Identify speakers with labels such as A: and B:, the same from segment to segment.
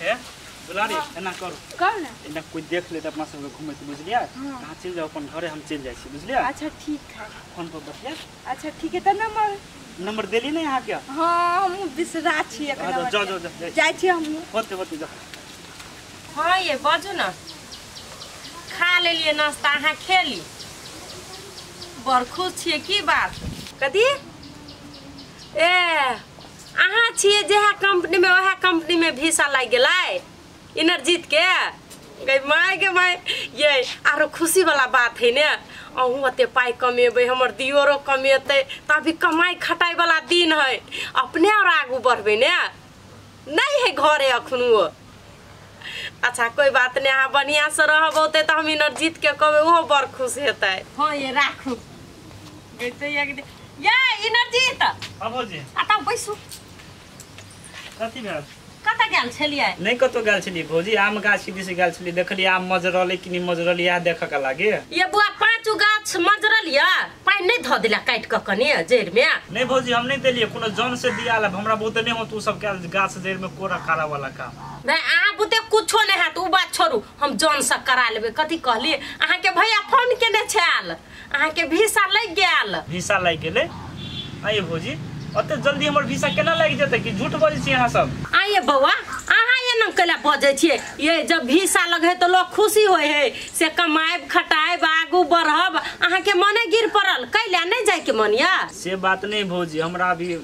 A: ए दुलारी एना करू
B: कहू ना
A: एना कोई देख ले त अपना सब के घुमैत बुझलियै। अहाँ चलि जाउ अपन घरे हम चलि जाइ छी बुझलियै।
B: अच्छा ठीक है
A: फोन पर बतिया।
B: अच्छा ठीक है त नंबर
A: नंबर देली नहीं अहाँ के?
B: हां हम बिसरा छी एखन।
A: जाउ जाउ जाउ
B: जाइ छी हम।
A: होते होते जाउ।
C: हां ये बाजू ना खा लेलियै नाश्ता अहाँ खेली बड़ खुश छियै की बात कथी? ए अहाँ छियै जेहा कंपनी में वएह कंपनी में भीसा लागि गेलै इनरजीत के गई my गे my. ये आरो खुशी वाला बात है ने अहूँ ओते पाइ कमेबै हमर दियोरो कमेतै त अभी कमाई खटाई वाला दिन है अपने और आगू बढ़बै ने नहीं है घरे अखनुओ। अच्छा कोई बात नहीं अहाँ बढ़िया से रहब ओते त हम इनरजीत के कहबै ओहो बड़ खुश हेतै। हाँ ये राखू ये इनरजीत।
A: हाँ भौजी
C: आ तब बैसू।
A: कथी भेल?
C: कतऽ गेल छलियै?
A: नहीं कतौ गेल छलियै भौजी आम गाछ दिस गेल छलियै देखलियै आम मजरल कि नहीं मजरल इएह देखऽ के लागे।
C: ये बुआ पाँच गाछ मजरल या पानि नहीं धऽ देला काटि कऽ कनि जड़ि में?
A: नहीं भौजी हम नहीं देलियै कोनो जन से दियाल हमरा बहुते नहीं होत उ सब के गाछ जड़ि में कोड़ा कारा वाला काम।
C: नहीं अहाँ बुते कुछो नहीं हैत उ बात छोड़ू हम जन से करा लेबै। कथी कहलियै अहाँ के भैया फोन केने छल अहाँ के भीसा लागि गेल।
A: भीसा लागि गेलै? आइए भौजी ओते जल्दी हमर भीसा केना लागि जेतै कि झूठ बजै छी अहाँ सब?
C: आइए बौआ अहाँ एना कैला बजै छियै? ये जब भीसा लगे तो लोग खुशी होय है से कमाएब खटाएब आगू बढ़ब अहाँ के मने गिर पड़ल कैला नहीं जाय के मन या?
A: से बात नहीं भौजी हमरा अभी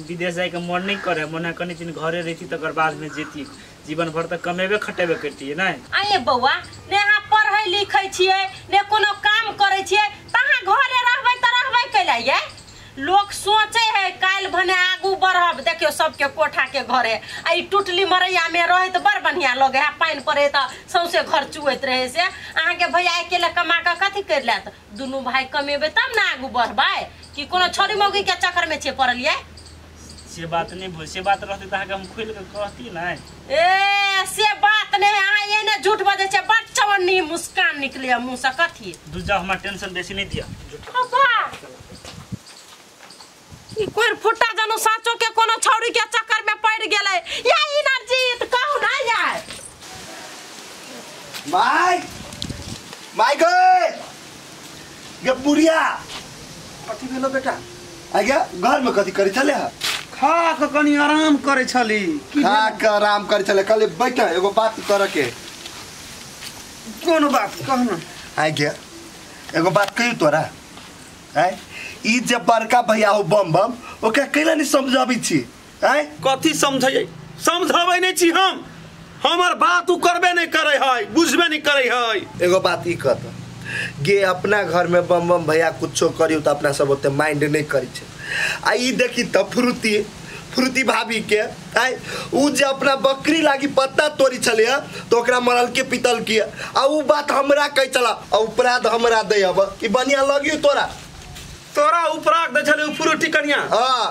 A: विदेश जाय के मन नहीं करे मन कनि दिन घरे रहती तकर बाद में जेती जीवन भर तक कमेबे खटेबे करती नहीं।
C: आइए बौआ ने अहाँ पढ़ै लिखै छियै ने कोनो काम करै छियै त अहाँ घरे रहबै त रहबै कैला? ये लोग सोचे है काल्हि भने आगू बढ़ब देखियो सबके कोठा के घरे आ ई टुटली मरैया में रहे त बड़ बढ़िया लगे है पानि पड़े त सौंसे घर चुएत रहे से अहाँ के भैया अकेले कमा के कथी कर लेत? दुनू भाई कमेबै तब ना आगू बढ़बै कि कोनो छोरी मौगी के चक्कर में छे पड़लियै?
A: से बात नहीं भौजी से बात रहती त अहाँ के हम खोलि के कहती नहीं।
C: ए से बात नहीं अहाँ एने झूठ बजै छै बड़ चवन्नी मुस्कान निकले मुँह से कथी?
A: दूजा हमरा टेंशन बेसी नहीं दिया।
C: ई कोई फुट्टा जानू साचो के कोनो छौरी के चक्कर में पड़ गेलै। या इनरजीत कहू ना यार।
D: My my गे गे बुढ़िया
E: कथी भेलो बेटा?
D: आ गया घर में कथी करै छले?
E: खा के कनी आराम करै छली।
D: खा के आराम करै छले कहले बैठ एगो बात करे के।
E: कोन बात कह ना?
D: आ गया एगो बात कहियो तोरा आय ई जे बड़का भैया हो बम बम ओकरा कैला नहीं समझाबै छी? आय
E: कथी समझै? समझाबै नहीं छी हम हमर बात उ करबे नहीं करै है बुझबे नहीं करै है।
D: एगो बात ई कहत गे अपना घर में बम बम भैया कुछो करियो त अपना सब ओते माइंड नहीं करै छै। आ ई देखी त फ्रूटी फ्रूटी भाभी के आय उ जे अपना बकरी लागी पत्ता तोड़ी छलै त ओकरा मरल के पितल के आ उ बात हमरा कहै छला आ उपराध हमरा दै अब कि बढ़िया लगियो तोरा
E: तोरा उपराग दे छले फ्रूटी कनिया।
D: हां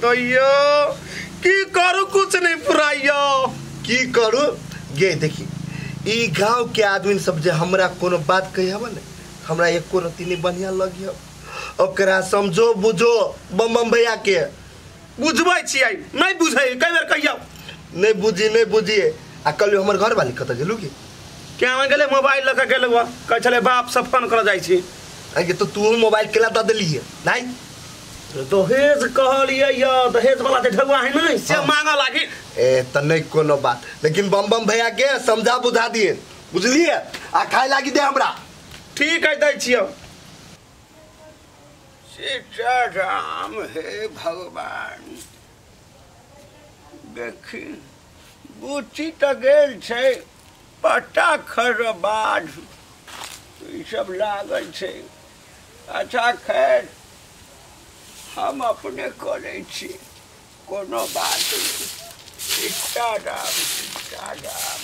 E: दैयो की करू कुछ नहीं पुराइयो
D: की करू गे देखी ई गांव के आदमी सब जे हमरा कोनो बात कही हब ने हमरा एको रति नहीं बढ़िया लगियो ओकरा समझो बुझो बम बम भैया के
E: बुझबै छियै नहीं बुझै कई बेर कहियो
D: नहीं बुझी नहीं बुझी। आ कल हमर घर वाली कत गेलु की
E: केना गेलै मोबाइल लऽ के गेलौ कहै छलै बाप सब फोन कर जाइ छी।
D: अगे तो तू मोबाइल केला the देलिए नहीं
E: दहेज कहलियै या दहेज वाला जे ढगुआ है नहीं से मांगऽ लागी।
D: ए त नहीं कोनो बात लेकिन बम बम भैया के समझा बुझा दिए बुझलिए आ खाए लागी दे हमरा।
E: ठीक है दै छियौ। सीताराम हे भगवान देखी बुच्ची त गेल छै पट्टा खरबाद ई सब लागल छै। अच्छा खैर हम अपने करै छी कोनो बात नहीं। सीताराम सीताराम।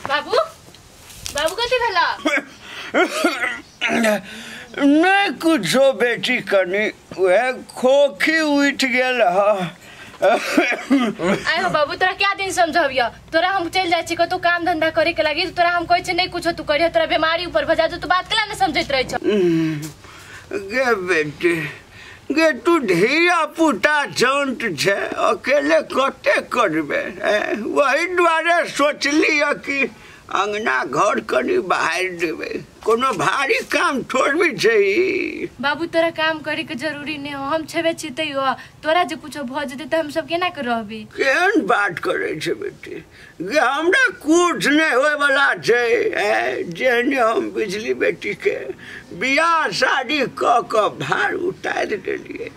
B: बाबू बाबू कथी भेला?
F: नहीं कुछो बेटी कनी वह खोखी उठ गेल ह आइ हो बाबू तोरा क्या दिन समझबियो तोरा हम चल जाइ छी कतौ काम धंधा करे के लागी तोरा हम कहै छी नहीं कुछो तू करियो तोरा बीमारी ऊपर भजा जो तू बात केला नहीं समझैत रहै छ।
G: गे बेटी गे तू धिया पुता जंट छे अकेले कते करबे वही दुआरे सोचली कि अंगना घर कनी बाहर देबे कोनो भारी काम थोड़बी छै।
F: बाबू तोरा काम करे के जरूरी नहीं हो हम छेबे छी तैयो तोरा जे कुछो भ जेतै त हम सब केना के रहबी।
G: केहन बात करे छै बेटी गे हमरा कुछ नहीं होय वाला छै जेहने हम बिजली बेटी के बियाह शादी क क भार उतार देलिए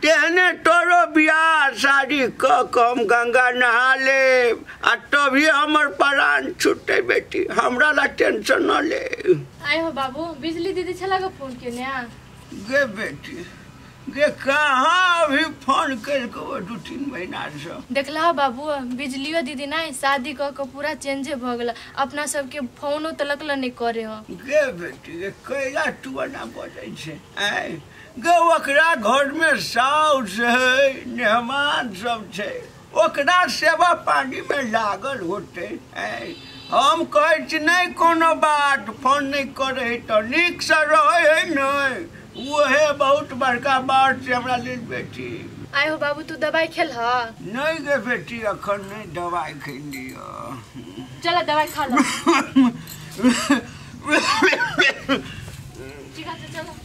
G: तेहने तोरो बियाह शादी क क हम गंगा नहा लेब आ तभी हमर प्राण छूटे बेटी हमरा ला टेंशन न ले।
F: आइ हो बाबू बिजली दीदी छला के फोन केने
G: गे बेटी गे कहाँ अभी फोन कलको 2-3 महीना से
F: देखला बाबू बिजलियो दीदी नहीं शादी क के पूरा चेंजे भ गेल अपना सबके फोनो तलक ल नहीं करे हो।
G: गे बेटी गे कैला तू ना बजै छै आइ गे ओकरा घर में साउस है मेहमान सब छै ओकरा सेवा पानी में लागल होते। हम कहै छी नहीं कोनो बात फोन नहीं करे तो नीक से रहे है नहीं वहे बहुत बड़का बात छै हमरा लेल बेटी।
F: आइ हो बाबू तू दवाई खेल ह
G: नहीं गे बेटी अखन नहीं दवाई खेलियो
F: चल दवाई खा लो। ठीक है चलो।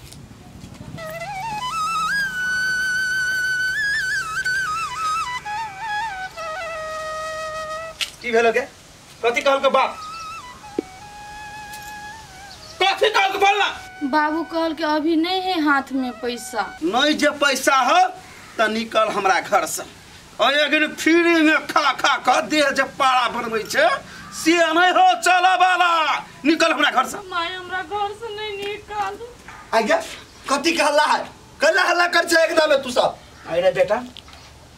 E: की भेलो के कथी कहल के बाप कथी कहल के बोलना
B: बाबू कहल के अभी नहीं है हाथ में पैसा
E: नहीं जे पैसा हो त निकल हमरा घर से और एक फ्री में खा खा क देह जे पारा बनबै छै से नहीं हो चला वाला निकल हमरा घर से।
B: माय हमरा घर से नहीं निकाल।
D: आज्ञा कथी कहला है कला हल्ला कर छै एकदम तू सब।
E: अरे बेटा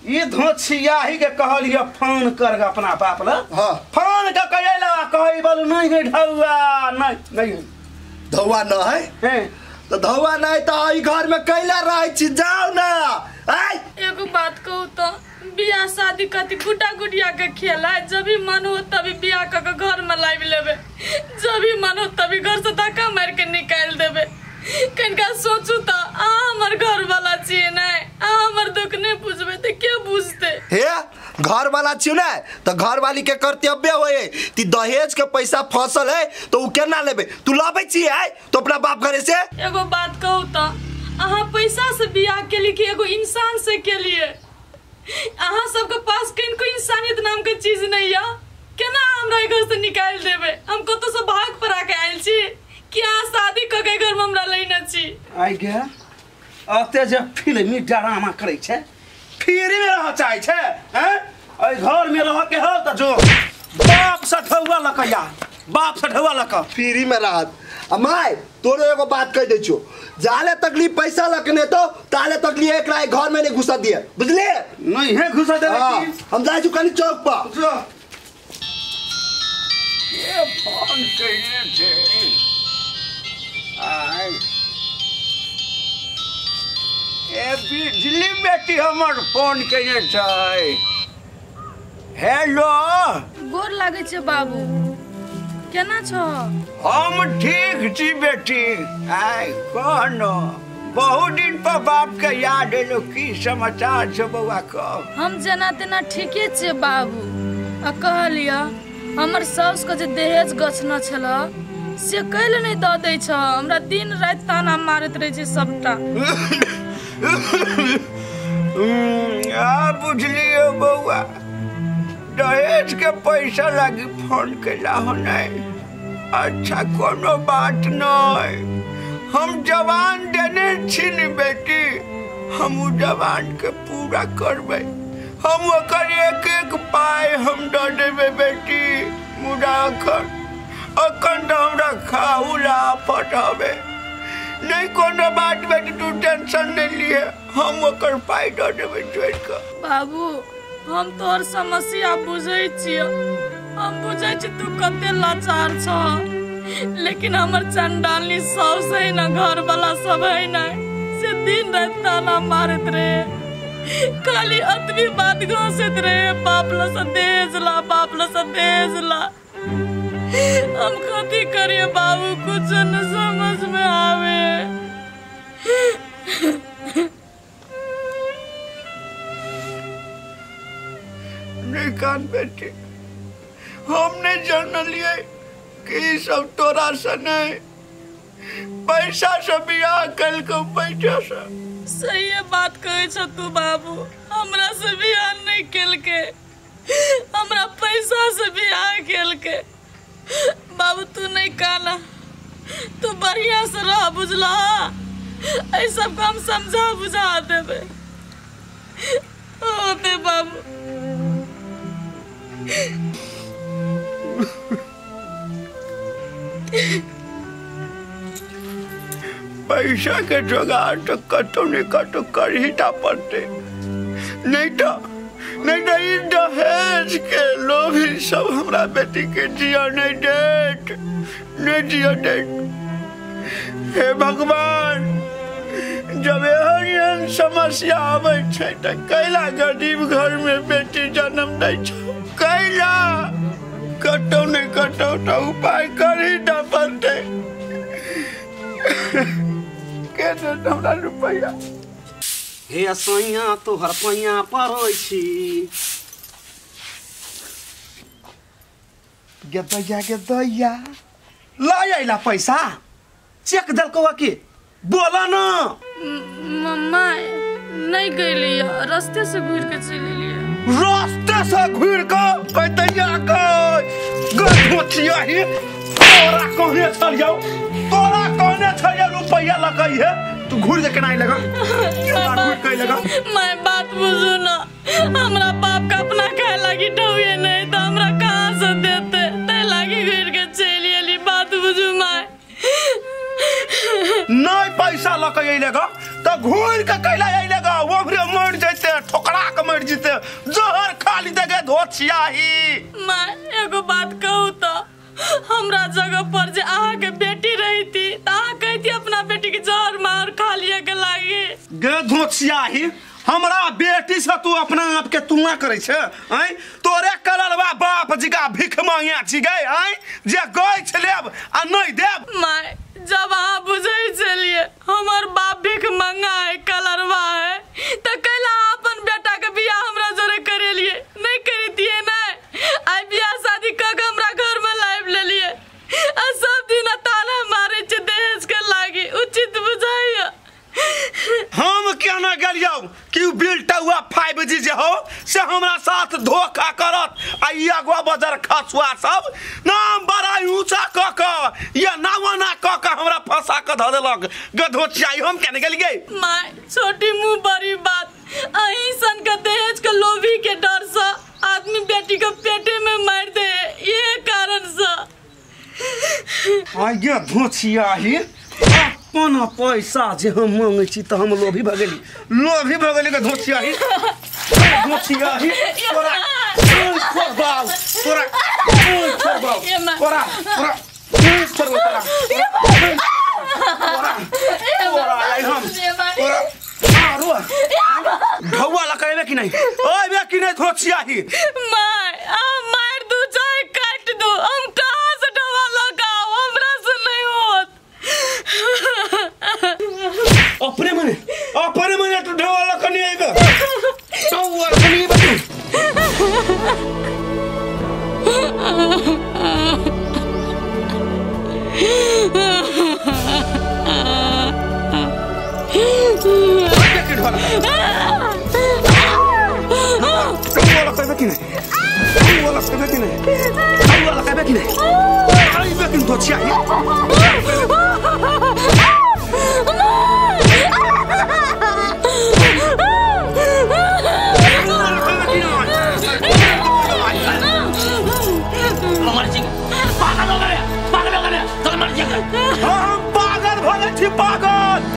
E: ये धोछिया ही के कहलिए फोन कर अपना बाप ल। हां फोन के कहला कहई बोल नहीं है ढौआ नहीं नहीं
D: धौआ न है
E: हैं
D: तो धौआ नहीं तो ई घर में कैला रहै छी जाओ ना। आइ
B: एगो बात कहू तो बियाह शादी कथी गुड्डा गुडिया के खेल है जब भी मन हो तभी बियाह क के घर में लाबि लेबे जब भी मन हो तभी घर से धक्का मार के निकाल देबे। कनिका सोचू तो अहाँ हमर घर वाला छियै नहीं अहाँ हमर दुख नहीं बुझबै त के बुझतै।
D: हे घर वाला छियै ने तो घर वाली के कर्तव्य होय ती दहेज के पैसा फसल है तो उ केना लेबे तू लाबै छी आइ तो अपना बाप घरे से।
B: एगो बात कहू तो अहाँ पैसा से बियाह केली कि एगो इंसान से केलिए अहाँ सबके पास किनको इंसानियत नाम के चीज नहीं है केना हमरा घर से निकाल देबे हम कतौ से भाग पर आके आयल छी कि अहाँ शादी क के घर में हमरा लेने छी।
E: आइ गे अते जे फिल्मी ड्रामा करै छै फ्री में रह चाहै छै हैं एहि घर में रह के हो त जो बाप से ढौआ लकैया बाप से ढौआ लक
D: फ्री में रहत। आ my तोरो एगो बात कह दै छियो जाले तकली पैसा लकने तो ताले तकली एकरा घर में नहीं घुसा दिए बुझलिए
E: नहीं है घुसा देबे की
D: हम जाइ छु कनी चौक पर
E: जो
G: के फोन कइने छै आइ ए बिजली बेटी हमर फोन कइने छै। हेलो
B: गोर लागै छै बाबू केना छो।
G: हम ठीक छी बेटी आइ कह न बहुत दिन पर बाप के याद एलो की समाचार छै बौआ के।
B: हम जेना तेना ठीके छै बाबू आ कहलिया हमर साउस के जे दहेज गछना छल से कैले नहीं दऽ दै छ हमरा दिन राति ताना मारैत रहै छै सबटा।
G: आ बुझलियो बौआ दहेज के पैसा लागी फोन कैला हो नहीं। अच्छा कोनो बात नहीं हम जवान देने छी नी बेटी हम उ जवान के पूरा करबै हम ओकर एक एक पाई हम दऽ देबै बेटी मुदा अखन अखन तऽ हमरा खाहू ला आफत हवे नहीं कोनो बात बेटी तू टेंशन नहीं लिए हम ओकर पाई दऽ देबै जोड़ि कऽ।
B: बाबू हम तोहर समस्या बुझै छियौ हम बुझै छी तू कते लाचार छ लेकिन हमर चंडालनी साउस है ना घर वाला सब है ना से दिन रात ताना मारत रहे। खाली अतबी बात घोषित रहे बाप ला दहेज ला बाप ला दहेज ला। हम कथी करिए बाबू कुछ न समझ में आवे।
G: नहीं कान बेटी हमने जान लिए कि सब तोरा से नहीं पैसा से बियाह कल को पैसा से।
B: सही है बात कहे छ तू बाबू हमरा से बियाह नहीं केलके हमरा पैसा से बियाह केलके। बाबू तू नहीं काना तू बढ़िया से रह बुझला ऐ सब हम समझा बुझा देबे होते बाबू।
G: पैसा के जुगाड़ तो कतो नहीं कतो कर ही टा पड़ते नहीं तो नहीं दहेज के लोभ ही सब हमरा बेटी के जिया नहीं देत नहीं जिया देत। हे भगवान जब एहन समस्या आबै छै त कैला गरीब घर में बेटी जन्म दै छै कैला कतौ नहीं कतौ तो उपाय कर ही टा पड़ते। के देत हमरा रुपैया
E: हे सैया तोहर पैया पड़ै छी गे दैया ला अइला पैसा चेक देलकौ की बोला ना।
B: मम्मा नहीं गई रास्ते से घूर के चली लिया
E: रास्ते से घूर के कहतैया के गठोचिया ही तोरा कहने चल जाओ तोरा कहने चल जाओ रुपैया लकई है तू घूर के केना लगा घूर के लगा।
B: मैं बात बुझू ना हमरा बाप का अपना खाए लागी ढौए नहीं तो हमरा कहां से देते ते लागी घूर के चली अली बात बुझू मैं
E: नहीं पैसा लके अइलेगा तो घूर के कैला अइलेगा वो फिर मर जैते ठोकरा के मर जैते जहर खा ली देगे धोछिया ही।
B: मैं एगो बात कहू तो हमरा जगह पर जे अहाँ के बेटी रही थी त अहाँ कहती अपना बेटी के जहर मार खा लिया के लागे
E: गे धोछिया ही हमरा बेटी से तू अपना आप के तुलना करे छे आय तोरे करलवा बाप जी का भीख मांगिया छी गए आय जे गए छलेब आ नहीं देब।
B: My जब अहाँ बुझै छलिए हमर बाप भीख मंगा है कलरवा है त कैला अपन बेटा के बियाह हमरा जोरे करेलिए नहीं करितिए ना आई बियाह शादी क के हमरा घर में लाइब लेलिए आ सब दिन ताना मारे छे दहेज के लागी उचित बुझाइए।
E: हम क्या ना गेलियौ कि बिल टुआ 5G जे हो से हमरा साथ धोखा करत आ ई अगवा बजर खसुआ सब नाम बड़ा ऊंचा क क या नावा ना क क हमरा फंसा क ध देलक गधोचियाई हम केने गेलियै।
B: My छोटी मुंह बड़ी बात अहीं सन के दहेज के लोभी के डर से आदमी बेटी के पेटे में मार दे ये कारण से
E: आगे धोचियाही अपन पैसा जे हम मांगे छी त हम लोभी भ गेली लोभी भ गेली के धोचियाही धोचियाही तोरा छोड़ तोरा छोड़ तोरा तोरा छोड़ तोरा तोरा आई हम तोरा आरो ढौआ लकैबे कि नहीं ओबे कि नहीं धोचियाही।
B: My आ मार दू चाहे काट दू हम कहां से ढौआ लगाओ हमरा से नहीं होत।
E: अपने मने तू ढौआ लकनी आइबे ढौआ लकनी आइबे तू। ढौआ लकैबे कि नहीं ढौआ लकैबे कि नहीं ढौआ लकैबे कि नहीं आइबे कि धोचियाही।